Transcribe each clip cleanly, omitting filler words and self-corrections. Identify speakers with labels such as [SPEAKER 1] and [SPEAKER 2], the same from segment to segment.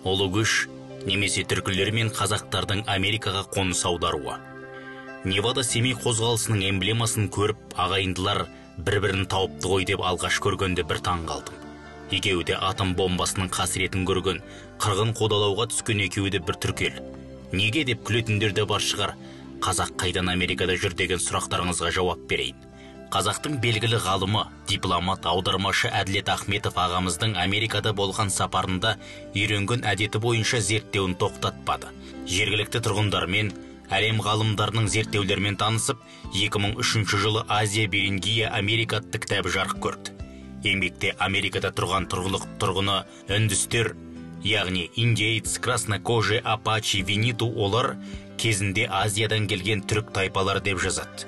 [SPEAKER 1] Ұлы көш немесе түркілер мен қазақтардың Америкаға қоныс аударуы. Невада Семей қозғалысының эмблемасын көріп, ағайындылар бір-бірін тауыпты ғой деп алғаш көргенде бір таң қалдым. Екеуі де атом бомбасының қасіретін көрген, қырғын қудалауға түскен екеуі де бір түркел. Неге деп күлетіндер де бар шығар. Қазақ қайдан Америкада жүр деген сұрақтарыңызға жауап берейін. Қазақтың белгілі ғалымы, дипломат, аудармашы Әділет Ахметов ағамыздың Америкада болған сапарында үйренген әдеті бойынша зерттеуін тоқтатпады. Жергілікті тұрғындармен, әлем ғалымдарының зерттеулерімен танысып, 2003 жылы Азия Берингия Америка атты кітабы жарық көрді. Еңбекте Америкада тұрған тұрғылықты тұрғыны үндістер, яғни индейц, краснокожий, апачи, виниту, олар кезінде Азиядан келген түрік тайпалары деп жазады.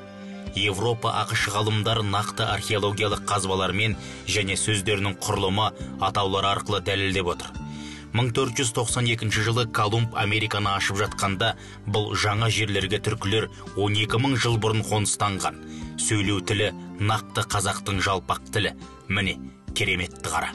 [SPEAKER 1] Европа, АҚШ ғалымдары нақты археологиялық қазбалармен және сөздерінің құрылымы, атаулары арқылы дәлелдеп отыр. 1492 жылы Колумб Американы ашып жатқанда бұл жаңа жерлерге түркілер 12 мың жыл бұрын қоныстанған. Сөйлеу тілі нақты қазақтың жалпақ тілі. Міне, кереметті қара.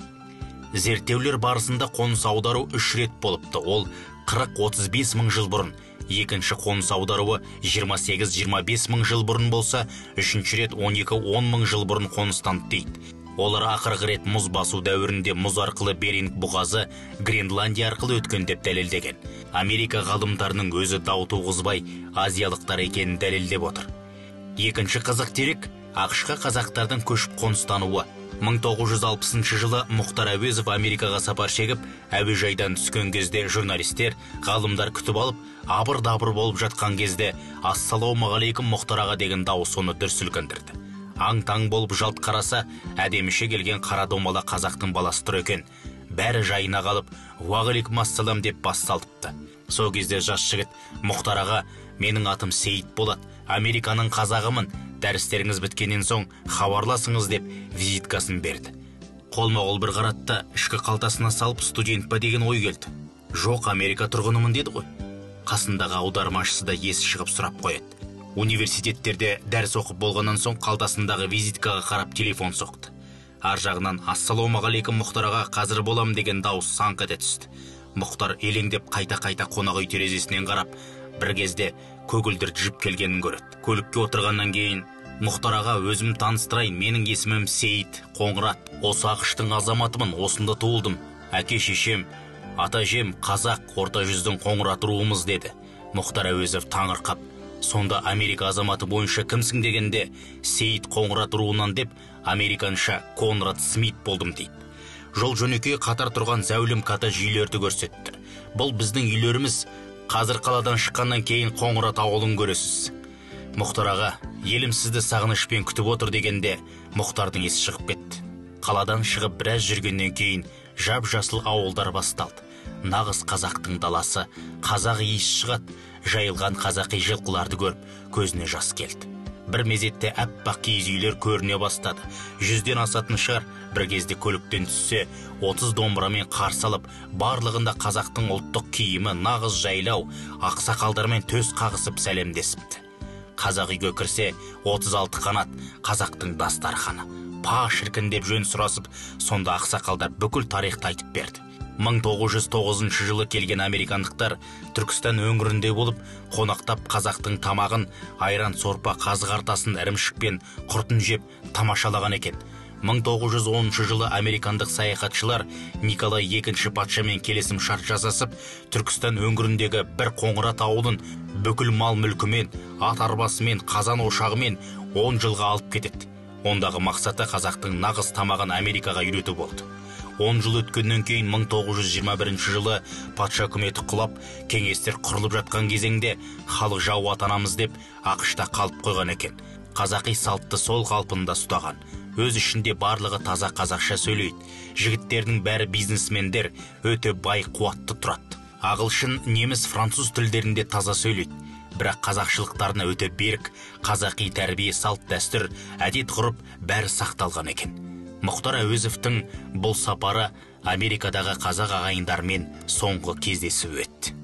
[SPEAKER 1] Зерттеулер барысында қоныс аудару 3 рет болыпты. Ол 40-35 мың жыл бұрын. Екінші қоныс аударуы 28-25 мың жыл бұрын болса, үшінші рет 12-10 мың жыл бұрын қоныстанды дейді. Олар ақырғы рет мұз басу дәуірінде мұз арқылы Беринг бұғазы Гренландия арқылы өткен деп дәлелдеген. Америка ғалымдарының өзі дау туғызбай азиялықтар екенін дәлелдеп отыр. Екінші қызық дерек АҚШ-қа қазақтардың көшіп қоныстануы. 1960 жылы Мұхтар Әуезов Америкаға сапар шегіп, әуежайдан түскен кезде журналистер, ғалымдар күтіп алып, абыр-дабыр болып жатқан кезде «Ассалаумағалейкум, Мұхтар аға» деген дауыс оны дүр сілкіндірді. Аң-таң болып жалт қараса, әдеміше келген қара домала қазақтың баласы тұр екен. Бәрі жайына қалып, «Уағалейкум ассалам» деп бас салыпты. Сол кезде жас жігіт «Мұхтар аға, менің атым Сейіт болады, Американың қазағымын, дәрістеріңіз біткеннен соң хабарласыңыз» деп визиткасын берді. Қолма-қол бір қаратты, ішкі қалтасына салып студент па деген ой келді. Жоқ, Америка тұрғынымын деді ғой. Қасындағы аудармашысы да есі шығып сұрап қояды. Университеттерде дәріс оқып болғаннан соң қалтасындағы визиткаға қарап телефон соқты. Ар жағынан «Ассалаумағалейкум, Мұхтар аға, қазір болам» деген дауыс саңқ ете түсті. Мұхтар елеңдеп қайта-қайта қонақ үй терезесінен қарап, бір кезде көгілдір джип келгенін көреді. Көлікке отырғаннан кейін «Мұхтар аға, өзім таныстырайын, менің есімім Сейіт Қоңырат, осы АҚШ-тың азаматымын, осында туылдым. Әке шешем, ата әжем қазақ, орта жүздің Қоңырат руымыз» деді. Мұхтар Әуезов таңырқап, сонда Америка азаматы бойынша кімсің дегенде Сейіт Қоңырат руынан деп, американша Конрад Смит болдым дейді. Жол жөнекей қатар тұрған зәулім коттедж үйлерді көрсетті. Бұл біздің үйлеріміз, қазір қаладан шыққаннан кейін Қоңырат ауылын көресіз. Мұхтар аға, елім сізді сағынышпен күтіп отыр дегенде Мұхтардың есі шығып кетті. Қаладан шығып біраз жүргеннен кейін жап-жасыл ауылдар басталды. Нағыз қазақтың даласы, қазақ иіс шығады, жайылған қазақи жылқыларды көріп, көзіне жас келді. Бір мезетте әппақ киіз үйлер көріне бастады. 100-ден асатын шығар. Бір кезде көліктен түссе, 30 домбырамен қарсы алып, барлығында қазақтың ұлттық киімі, нағыз жайлау, ақсақалдармен төс қағысып сәлемдесіпті. Қазақ үйге кірсе, 36 қанат қазақтың дастарханы. Па шіркін деп жөн сұрасып, сонда ақсақалдар бүкіл тарихты айтып берді. 1909 жылы келген американдықтар Түркістан өңірінде болып, қонақтап қазақтың тамағын, айран сорпа, қазы қартасын, ірімшік пен құртын жеп тамашалаған екен. 1910 жылы американдық саяхатшылар Николай II патшамен келісім шарт жасасып, Түркістан өңіріндегі бір Қоңырат ауылын бүкіл мал-мүлкімен, ат арбасымен, қазан ошағымен 10 жылға алып кетеді. Ондағы мақсаты қазақтың нағыз тамағын Америкаға үйрету болды. 10 жыл өткеннен кейін 1921 жылы патша үкіметі құлап, кеңестер құрылып жатқан кезеңде халық жауы атанамыз деп АҚШ-та қалып қойған екен. Қазақи салтты сол қалпында ұстаған. Өз ішінде барлығы таза қазақша сөйлейді. Жігіттердің бәрі бизнесмендер, өте бай, қуатты тұрады. Ағылшын, неміс, француз тілдерінде таза сөйлейді. Бірақ қазақшылықтарына өте берік, қазақи тәрбие, салт дәстүр, әдет ғұрып бәрі сақталған екен. Мұхтар Әуезовтің бұл сапары Америкадағы қазақ ағайындармен соңғы кездесуі өтті.